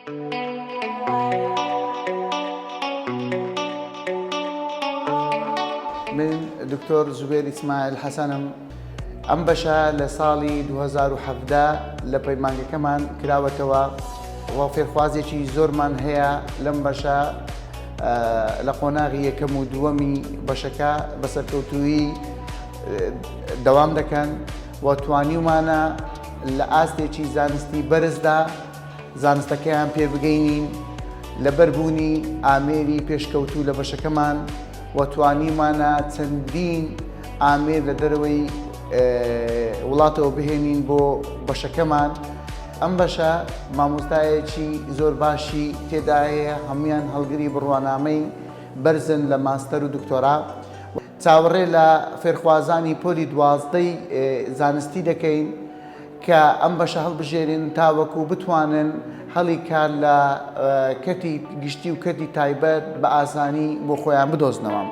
من دکتۆر زوبێر ئیسماعیل حەسەنم، ئەم بەشە لە ساڵی 2017 لە پەیمانگەکەمان کراوەتەوە و فێرخوازێکی زۆرمان هەیە لەم بەشە لە قۆناغی یەکەم و دووەمی بەشەکە بە سەرکەوتوویی دەوام دەکەن و توانیومانە لە ئاستێکی زانستی بەرزدا زانستەکەیان پێ بگەینین، لەبەر بوونی ئامێری پێشکەوتوو لە بەشەکەمان و توانیومانە چەندین ئامێر لە دەرەوەی وڵاتەوە بهێنین بۆ بەشەکەمان. ئەم بەشە مامۆستایەکی زۆر باشی تێدایە، هەموویان هەڵگری بڕوانامەی بەرزن لە ماستەر و دکتۆرا. چاوەڕێ لە فێرخوازانی پۆلی دوازدەی زانستی دەکەین کە ئەم بەشە هەڵبژێرن تاوەکو بتوانن هەڵی کار لە کەرتی گشتی و کەرتی تایبەت بە ئاسانی بۆ خۆیان بدۆزنەوە.